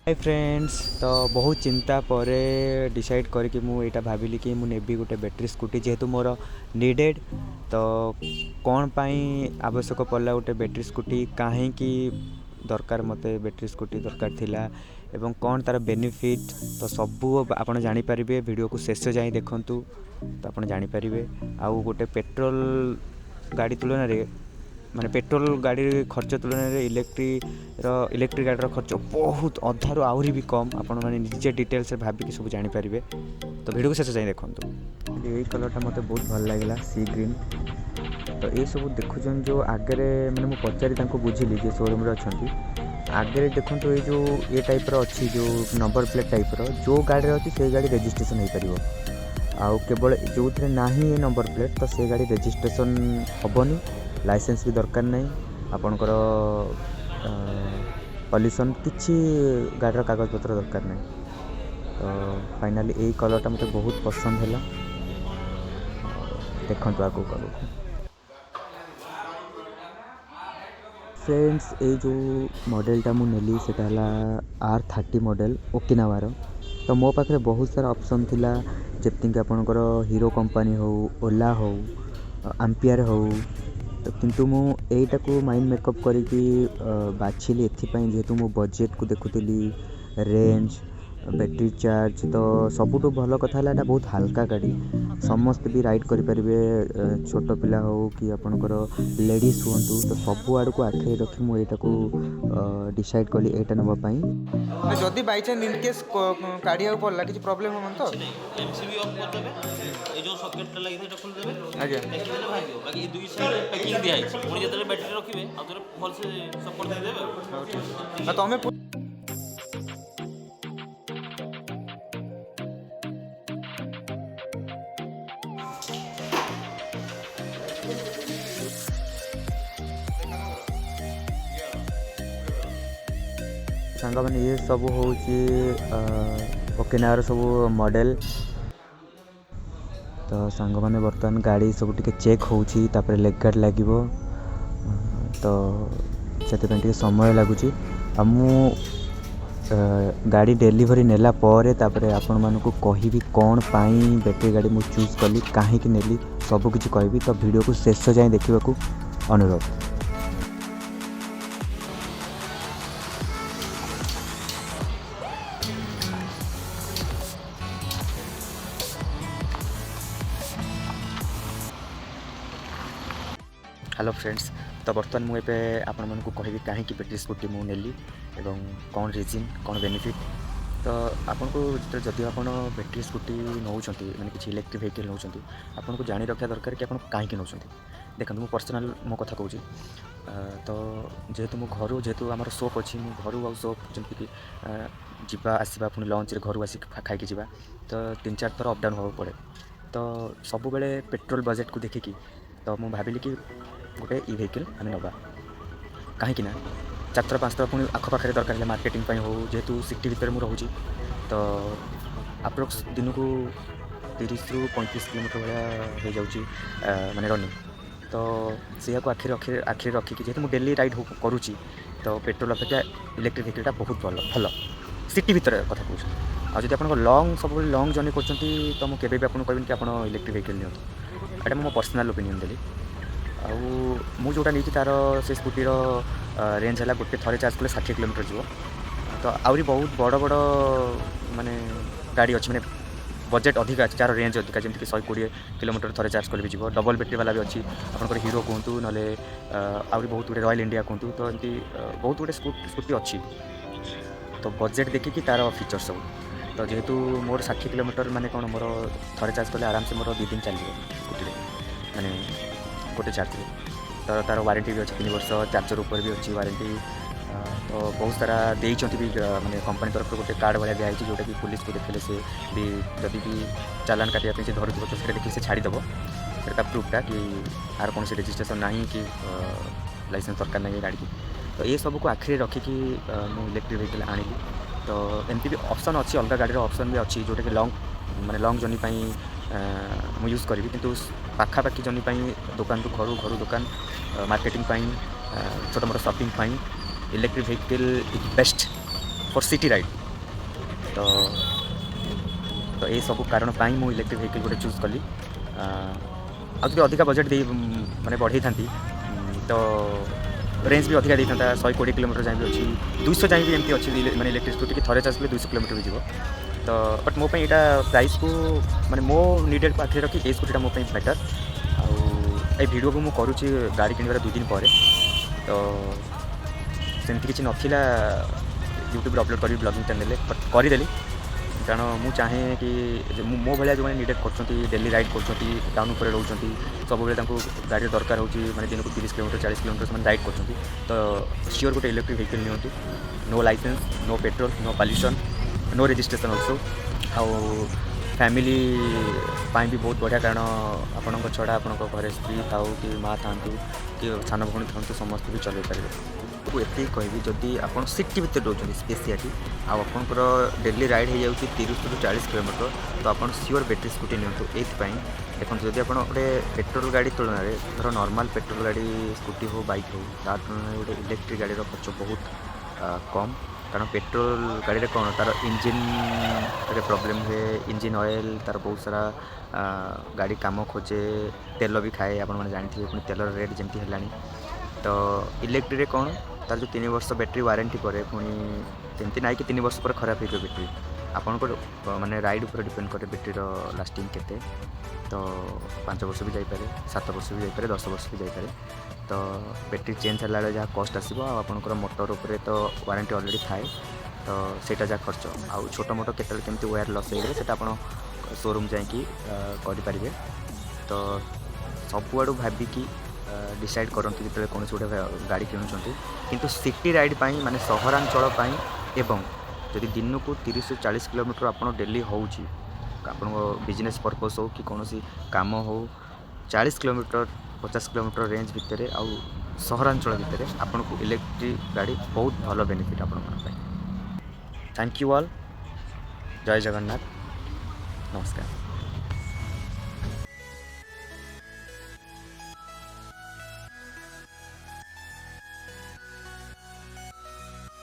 High friends, ତ ବହୁତ ଚିନ୍ତା ପରେ ଡିସାଇଡ଼୍ କରିକି ମୁଁ ଏଇଟା ଭାବିଲି କି ମୁଁ ନେବି ଗୋଟେ ବ୍ୟାଟେରୀ ସ୍କୁଟି, ଯେହେତୁ ମୋର ନିଡ଼େଡ଼୍। ତ କ'ଣ ପାଇଁ ଆବଶ୍ୟକ ପଡ଼ିଲା ଗୋଟେ ବ୍ୟାଟେରୀ ସ୍କୁଟି, କାହିଁକି ଦରକାର ମୋତେ ବ୍ୟାଟେରୀ ସ୍କୁଟି ଦରକାର ଥିଲା ଏବଂ କ'ଣ ତା'ର ବେନିଫିଟ୍, ତ ସବୁ ଆପଣ ଜାଣିପାରିବେ। ଭିଡ଼ିଓକୁ ଶେଷ ଯାଏଁ ଦେଖନ୍ତୁ, ତ ଆପଣ ଜାଣିପାରିବେ। ଆଉ ଗୋଟେ ପେଟ୍ରୋଲ ଗାଡ଼ି ତୁଳନାରେ, ମାନେ ପେଟ୍ରୋଲ ଗାଡ଼ି ଖର୍ଚ୍ଚ ତୁଳନାରେ ଇଲେକ୍ଟ୍ରିକ୍ ଗାଡ଼ିର ଖର୍ଚ୍ଚ ବହୁତ ଅଧାରୁ ଆହୁରି ବି କମ୍। ଆପଣମାନେ ନିଜେ ଡିଟେଲ୍ସରେ ଭାବିକି ସବୁ ଜାଣିପାରିବେ। ତ ଭିଡ଼ିଓକୁ ଶେଷ ଯାଏଁ ଦେଖନ୍ତୁ। ଏଇ କଲର୍ଟା ମୋତେ ବହୁତ ଭଲ ଲାଗିଲା, ସି ଗ୍ରୀନ୍। ତ ଏସବୁ ଦେଖୁଛନ୍ତି ଯେଉଁ ଆଗରେ, ମାନେ ମୁଁ ପଚାରି ତାଙ୍କୁ ବୁଝିଲି ଯେ ସୋରୁମ୍ରେ ଅଛନ୍ତି, ଆଗରେ ଦେଖନ୍ତୁ ଏଇ ଯେଉଁ ଏ ଟାଇପ୍ର ଅଛି, ଯେଉଁ ନମ୍ବର ପ୍ଲେଟ୍ ଟାଇପ୍ର, ଯେଉଁ ଗାଡ଼ିରେ ଅଛି ସେଇ ଗାଡ଼ି ରେଜିଷ୍ଟ୍ରେସନ୍ ହେଇପାରିବ। ଆଉ କେବଳ ଯେଉଁଥିରେ ନାହିଁ ଏ ନମ୍ବର ପ୍ଲେଟ୍, ତ ସେ ଗାଡ଼ି ରେଜିଷ୍ଟ୍ରେସନ୍ ହେବନି, ଲାଇସେନ୍ସ ବି ଦରକାର ନାହିଁ, ଆପଣଙ୍କର ପଲ୍ୟୁସନ୍ କିଛି ଗାଡ଼ିର କାଗଜପତ୍ର ଦରକାର ନାହିଁ। ତ ଫାଇନାଲି ଏଇ କଲର୍ଟା ମୋତେ ବହୁତ ପସନ୍ଦ ହେଲା। ଦେଖନ୍ତୁ ଆଗକୁ ଆଗକୁ। ଫ୍ରେଣ୍ଡସ୍, ଏଇ ଯେଉଁ ମଡ଼େଲଟା ମୁଁ ନେଲି ସେଇଟା ହେଲା R30 model ଓକିନାୱାର। ତ ମୋ ପାଖରେ ବହୁତ ସାରା ଅପସନ୍ ଥିଲା, ଯେମିତିକି ଆପଣଙ୍କର ହିରୋ କମ୍ପାନୀ ହଉ, ଓଲା ହଉ, ଆମ୍ପିୟର ହଉ। ତ କିନ୍ତୁ ମୁଁ ଏଇଟାକୁ ମାଇଣ୍ଡ ମେକଅପ୍ କରିକି ବାଛିଲି ଏଥିପାଇଁ, ଯେହେତୁ ମୁଁ ବଜେଟ୍କୁ ଦେଖୁଥିଲି, ରେଞ୍ଜ, ବ୍ୟାଟେରୀ ଚାର୍ଜ। ତ ସବୁଠୁ ଭଲ କଥା ହେଲା ଏଇଟା ବହୁତ ହାଲକା ଗାଡ଼ି, ସମସ୍ତେ ବି ରାଇଡ଼୍ କରିପାରିବେ, ଛୋଟ ପିଲା ହଉ କି ଆପଣଙ୍କର ଲେଡ଼ିଜ୍ ହୁଅନ୍ତୁ। ତ ସବୁ ଆଡ଼କୁ ଆଖିରେ ରଖି ମୁଁ ଏଇଟାକୁ ଡିସାଇଡ଼୍ କଲି ଏଇଟା ନେବା ପାଇଁ। ଯଦି ବାଇଚାନ୍ସ ଇନ୍ କେସ୍ କାଢ଼ିବାକୁ ପଡ଼ିଲା, କିଛି ପ୍ରୋବ୍ଲେମ୍ ହେବନି ତ? ଏମ୍ ସି ବି ଅଫ୍ କରିଦେବେ, ଏଇ ଯେଉଁ ସକେଟ୍ଟା ଲାଗିଥାଏ ଏଇଟା ଖୋଲିଦେବେ। ପ୍ୟାକିଂ ଦେଲେ ବାହାରିଯିବ। ବାକି ଏ ଦୁଇ ସାଇଡ଼୍ ପ୍ୟାକିଂ ଦିଆହେଇଛି, ପୁଣି ଯେତେବେଳେ ବ୍ୟାଟେରୀ ରଖିବେ ଆଉ ଥରେ ଭଲସେ ସପୋର୍ଟ ଦେଇଦେବେ। ଆଉ ହଉ, ଠିକ୍। ଆଉ ତମେ ସାଙ୍ଗମାନେ, ଇଏ ସବୁ ହେଉଛି ଓକିନାୱାର ସବୁ ମଡ଼େଲ୍। ତ ସାଙ୍ଗମାନେ, ବର୍ତ୍ତମାନ ଗାଡ଼ି ସବୁ ଟିକେ ଚେକ୍ ହେଉଛି, ତାପରେ ଲେଗ୍ ଗାର୍ଡ଼ ଲାଗିବ, ତ ସେଥିପାଇଁ ଟିକେ ସମୟ ଲାଗୁଛି। ଆଉ ମୁଁ ଗାଡ଼ି ଡେଲିଭରି ନେଲା ପରେ ତାପରେ ଆପଣମାନଙ୍କୁ କହିବି କ'ଣ ପାଇଁ ବ୍ୟାଟେରୀ ଗାଡ଼ି ମୁଁ ଚୁଜ୍ କଲି, କାହିଁକି ନେଲି, ସବୁକିଛି କହିବି। ତ ଭିଡ଼ିଓକୁ ଶେଷ ଯାଏଁ ଦେଖିବାକୁ ଅନୁରୋଧ। ହ୍ୟାଲୋ ଫ୍ରେଣ୍ଡସ୍, ତ ବର୍ତ୍ତମାନ ମୁଁ ଏବେ ଆପଣମାନଙ୍କୁ କହିବି କାହିଁକି ବ୍ୟାଟେରୀ ସ୍କୁଟି ମୁଁ ନେଲି ଏବଂ କ'ଣ ରିଜିନ୍, କ'ଣ ବେନିଫିଟ୍। ତ ଆପଣଙ୍କୁ ଯେତେବେଳେ ଯଦି ଆପଣ ବ୍ୟାଟେରୀ ସ୍କୁଟି ନେଉଛନ୍ତି, ମାନେ କିଛି ଇଲେକ୍ଟ୍ରିକ୍ ଭେହିକିଲ୍ ନେଉଛନ୍ତି, ଆପଣଙ୍କୁ ଜାଣି ରଖିବା ଦରକାର କି ଆପଣ କାହିଁକି ନେଉଛନ୍ତି। ଦେଖନ୍ତୁ, ମୁଁ ପର୍ସନାଲ୍ ମୋ କଥା କହୁଛି। ତ ଯେହେତୁ ମୁଁ ଘରୁ, ଯେହେତୁ ଆମର ସପ୍ ଅଛି, ମୁଁ ଘରୁ ଆଉ ସପ୍ ଯେମିତିକି ଯିବା ଆସିବା, ପୁଣି ଲଞ୍ଚରେ ଘରୁ ଆସିକି ଖାଇକି ଯିବା, ତ ତିନି ଚାରି ଥର ଅପ୍ ଡାଉନ୍ ହେବାକୁ ପଡ଼େ। ତ ସବୁବେଳେ ପେଟ୍ରୋଲ ବଜେଟ୍କୁ ଦେଖିକି ତ ମୁଁ ଭାବିଲି କି ଗୋଟେ ଇ ଭେହିକିଲ୍ ଆମେ ନେବା, କାହିଁକି ନା ଚାରିଥର ପାଞ୍ଚ ଥର ପୁଣି ଆଖପାଖରେ ଦରକାର ହେଲେ ମାର୍କେଟିଂ ପାଇଁ ହେଉ, ଯେହେତୁ ସିଟି ଭିତରେ ମୁଁ ରହୁଛି, ତ ଆପ୍ରୋକ୍ସ ଦିନକୁ 30ରୁ 35 କିଲୋମିଟର ଭଳିଆ ହେଇଯାଉଛି, ମାନେ ରନିଂ। ତ ସେଇଆକୁ ଆଖିରେ ରଖିକି, ଯେହେତୁ ମୁଁ ଡେଲି ରାଇଡ଼୍ କରୁଛି, ତ ପେଟ୍ରୋଲ ଅପେକ୍ଷା ଇଲେକ୍ଟ୍ରିକ୍ ଭେହିକିଲ୍ଟା ବହୁତ ଭଲ ସିଟି ଭିତରେ କଥା କହୁଛି। ଆଉ ଯଦି ଆପଣଙ୍କ ଲଙ୍ଗ୍, ସବୁବେଳେ ଲଙ୍ଗ୍ ଜର୍ଣ୍ଣି କରୁଛନ୍ତି, ତ ମୁଁ କେବେ ବି ଆପଣଙ୍କୁ କହିବିନି କି ଆପଣ ଇଲେକ୍ଟ୍ରିକ୍ ଭେହିକିଲ୍ ନିଅନ୍ତୁ। ଏଇଟା ମୁଁ ମୋ ପର୍ସନାଲ୍ ଓପିନିଅନ୍ ଦେଲି। ଆଉ ମୁଁ ଯେଉଁଟା ନେଇଛି ତା'ର ସେ ସ୍କୁଟିର ରେଞ୍ଜ ହେଲା ଗୋଟେ ଥରେ ଚାର୍ଜ କଲେ 60 କିଲୋମିଟର ଯିବ। ତ ଆହୁରି ବହୁତ ବଡ଼ ବଡ଼ ମାନେ ଗାଡ଼ି ଅଛି, ମାନେ ବଜେଟ୍ ଅଧିକା ଅଛି, ଯାହାର ରେଞ୍ଜ ଅଧିକା, ଯେମିତିକି 120 କିଲୋମିଟର ଥରେ ଚାର୍ଜ କଲେ ବି ଯିବ। ଡବଲ୍ ବ୍ୟାଟେରୀ ବାଲା ବି ଅଛି, ଆପଣଙ୍କର ହିରୋ କୁହନ୍ତୁ, ନହେଲେ ଆହୁରି ବହୁତ ଗୁଡ଼ିଏ ରୟାଲ୍ ଇଣ୍ଡିଆ କୁହନ୍ତୁ। ତ ଏମିତି ବହୁତ ଗୁଡ଼ିଏ ସ୍କୁଟି ଅଛି। ତ ବଜେଟ୍ ଦେଖିକି ତା'ର ଫିଚର୍ ସବୁ। ତ ଯେହେତୁ ମୋର 60 କିଲୋମିଟର, ମାନେ କ'ଣ, ମୋର ଥରେ ଚାର୍ଜ କଲେ ଆରାମସେ ମୋର 2 ଦିନ ଚାଲିଯିବ ସ୍କୁଟିରେ, ମାନେ ଗୋଟେ ଚାର୍ଜରେ। ତ ତା'ର ୱାରେଣ୍ଟି ବି ଅଛି 3 ବର୍ଷ, ଚାର୍ଜର ଉପରେ ବି ଅଛି ୱାରେଣ୍ଟି। ତ ବହୁତ ସାରା ଦେଇଛନ୍ତି ବି, ମାନେ କମ୍ପାନୀ ତରଫରୁ ଗୋଟେ କାର୍ଡ଼ ଭଳିଆ ଦିଆହେଇଛି, ଯେଉଁଟାକି ପୋଲିସକୁ ଦେଖିଲେ ସେ ବି ଯଦି ବି ଚାଲାଣ କାଟିବା ପାଇଁ ସେ ଧରୁଥିବ, ତ ସେଇଟା ଦେଖିଲେ ସେ ଛାଡ଼ିଦେବ। ସେଇଟା ତା ପ୍ରୁଫ୍ଟା କି ଆର କୌଣସି ରେଜିଷ୍ଟ୍ରେସନ୍ ନାହିଁ କି ଲାଇସେନ୍ସ ଦରକାର ନାହିଁ ଏ ଗାଡ଼ିକି। ତ ଏସବୁକୁ ଆଖିରେ ରଖିକି ମୁଁ ଇଲେକ୍ଟ୍ରିକ୍ ଭେହିକିଲ୍ ଆଣିଲି। ତ ଏମିତି ବି ଅପସନ୍ ଅଛି, ଅଲଗା ଗାଡ଼ିର ଅପସନ୍ ବି ଅଛି, ଯେଉଁଟାକି ଲଙ୍ଗ୍, ମାନେ ଲଙ୍ଗ୍ ଜର୍ଣ୍ଣି ପାଇଁ ମୁଁ ୟୁଜ୍ କରିବି। କିନ୍ତୁ ପାଖାପାଖି ଜର୍ଣ୍ଣି ପାଇଁ, ଦୋକାନରୁ ଘରୁ, ଘରୁ ଦୋକାନ, ମାର୍କେଟିଂ ପାଇଁ, ଛୋଟ ମୋଟ ସପିଂ ପାଇଁ electric vehicle is best for for city ride. ତ ଏସବୁ କାରଣ ପାଇଁ ମୁଁ ଇଲେକ୍ଟ୍ରିକ୍ ଭେହିକିଲ୍ ଗୋଟେ ଚୁଜ୍ କଲି। ଆଉ ଯଦି ଅଧିକା ବଜେଟ୍ ଦେଇ ମାନେ ବଢ଼େଇଥାନ୍ତି, ତ ରେଞ୍ଜ ବି ଅଧିକା ଦେଇଥାନ୍ତା। 120 କିଲୋମିଟର ଯାଏଁ ବି ଅଛି, 200 ଯାଏଁ ବି ଏମିତି ଅଛି। ମାନେ ଇଲେକ୍ଟ୍ରିକ୍ ସ୍କୁଟି କି ଥରେ ଚାର୍ଜ କଲେ 200 କିଲୋମିଟର ବି ଯିବ। ତ ବଟ୍ ମୋ ପାଇଁ ଏଇଟା ପ୍ରାଇସ୍କୁ, ମାନେ ମୋ ନିଡ଼େଡ଼କୁ ଆଖିରେ ରଖି ଏଇ ସ୍କୁଟିଟା ମୋ ପାଇଁ ବେଟର୍। ଆଉ ଏଇ ଭିଡ଼ିଓକୁ ମୁଁ କରୁଛି ଗାଡ଼ି କିଣିବାର 2 ଦିନ ପରେ। ତ ସେମିତି କିଛି ନଥିଲା ୟୁଟ୍ୟୁବରେ ଅପଲୋଡ଼ କରିବି ବ୍ଲଗିଂ ଚ୍ୟାନେଲରେ, ବଟ୍ କରିଦେଲି, କାରଣ ମୁଁ ଚାହେଁ କି ଯେ ମୁଁ ମୋ ଭଳିଆ ଯେଉଁମାନେ ନିଡ଼େଡ଼ କରୁଛନ୍ତି, ଡେଲି ରାଇଡ଼୍ କରୁଛନ୍ତି, ଟାଉନ୍ ଉପରେ ରହୁଛନ୍ତି, ସବୁବେଳେ ତାଙ୍କୁ ଗାଡ଼ିର ଦରକାର ହେଉଛି, ମାନେ ଦିନକୁ 30 କିଲୋମିଟର, 40 କିଲୋମିଟର ସେମାନେ ରାଇଡ଼୍ କରୁଛନ୍ତି, ତ ସିଓର ଗୋଟେ ଇଲେକ୍ଟ୍ରିକ୍ ଭେହିକିଲ୍ ନିଅନ୍ତୁ। No licence, no petrol, no pollution, no registration also। ଆଉ ଫ୍ୟାମିଲି ପାଇଁ ବି ବହୁତ ବଢ଼ିଆ, କାରଣ ଆପଣଙ୍କ ଛଡ଼ା ଆପଣଙ୍କ ଘରେ ସ୍ତ୍ରୀ ଥାଉ କି ମା ଥାଆନ୍ତୁ କି ସାନ ଭଉଣୀ ଥାଆନ୍ତୁ, ସମସ୍ତେ ବି ଚଲେଇ ପାରିବେ। ମୁଁ ଏତିକି କହିବି, ଯଦି ଆପଣ ସିଟି ଭିତରେ ରହୁଛନ୍ତି ସ୍ପେସିଆଲି, ଆଉ ଆପଣଙ୍କର ଡେଲି ରାଇଡ଼୍ ହେଇଯାଉଛି 30ରୁ 40 କିଲୋମିଟର, ତ ଆପଣ ସିଓର ବ୍ୟାଟେରୀ ସ୍କୁଟି ନିଅନ୍ତୁ। ଏଇଥିପାଇଁ ଦେଖନ୍ତୁ, ଯଦି ଆପଣ ଗୋଟେ ପେଟ୍ରୋଲ ଗାଡ଼ି ତୁଳନାରେ, ଧର ନର୍ମାଲ୍ ପେଟ୍ରୋଲ ଗାଡ଼ି, ସ୍କୁଟି ହେଉ, ବାଇକ୍ ହେଉ, ତା ତୁଳନାରେ ଗୋଟେ ଇଲେକ୍ଟ୍ରିକ୍ ଗାଡ଼ିର ଖର୍ଚ୍ଚ ବହୁତ କମ୍। କାରଣ ପେଟ୍ରୋଲ ଗାଡ଼ିରେ କ'ଣ, ତା'ର ଇଞ୍ଜିନ୍ରେ ପ୍ରୋବ୍ଲେମ୍ ହୁଏ, ଇଞ୍ଜିନ୍ ଅଏଲ୍, ତା'ର ବହୁତ ସାରା ଗାଡ଼ି କାମ ଖୋଜେ, ତେଲ ବି ଖାଏ, ଆପଣମାନେ ଜାଣିଥିବେ ପୁଣି ତେଲର ରେଟ୍ ଯେମିତି ହେଲାଣି। ତ ଇଲେକ୍ଟ୍ରିରେ କ'ଣ, ତାର ଯେଉଁ 3 ବର୍ଷ ବ୍ୟାଟେରୀ ୱାରେଣ୍ଟି ପରେ, ପୁଣି ସେମିତି ନାହିଁ କି 3 ବର୍ଷ ପରେ ଖରାପ ହେଇଯିବ ବ୍ୟାଟେରୀ। ଆପଣଙ୍କର ମାନେ ରାଇଡ଼୍ ଉପରେ ଡିପେଣ୍ଡ କରେ ବ୍ୟାଟେରୀର ଲାଷ୍ଟିଂ କେତେ। ତ 5 ବର୍ଷ ବି ଯାଇପାରେ, 7 ବର୍ଷ ବି ଯାଇପାରେ, 10 ବର୍ଷ ବି ଯାଇପାରେ। ତ ବ୍ୟାଟେରୀ ଚେଞ୍ଜ ହେଲା ବେଳେ ଯାହା କଷ୍ଟ ଆସିବ, ଆଉ ଆପଣଙ୍କର ମୋଟର ଉପରେ ତ ୱାରେଣ୍ଟି ଅଲରେଡ଼ି ଥାଏ, ତ ସେଇଟା ଯାହା ଖର୍ଚ୍ଚ। ଆଉ ଛୋଟ ମୋଟ କେତେବେଳେ କେମିତି ୱାୟାର ଲସ୍ ହେଇଗଲେ ସେଇଟା ଆପଣ ସୋରୁମ୍ ଯାଇକି କରିପାରିବେ। ତ ସବୁଆଡ଼ୁ ଭାବିକି ଡିସାଇଡ଼୍ କରନ୍ତୁ ଯେତେବେଳେ କୌଣସି ଗୋଟେ ଗାଡ଼ି କିଣୁଛନ୍ତି। କିନ୍ତୁ ସିଟି ରାଇଡ଼୍ ପାଇଁ, ମାନେ ସହରାଞ୍ଚଳ ପାଇଁ, ଏବଂ ଯଦି ଦିନକୁ 30ରୁ 40 କିଲୋମିଟର ଆପଣ ଡେଲି ହେଉଛି, ଆପଣଙ୍କ ବିଜନେସ୍ ପର୍ପସ୍ ହେଉ କି କୌଣସି କାମ ହେଉ, 40 କିଲୋମିଟର, 50 କିଲୋମିଟର ରେଞ୍ଜ ଭିତରେ ଆଉ ସହରାଞ୍ଚଳ ଭିତରେ ଆପଣଙ୍କୁ ଇଲେକ୍ଟ୍ରିକ୍ ଗାଡ଼ି ବହୁତ ଭଲ ବେନିଫିଟ୍ ଆପଣଙ୍କ ପାଇଁ। Thank you all. Jay Jagannath. ନମସ୍କାର।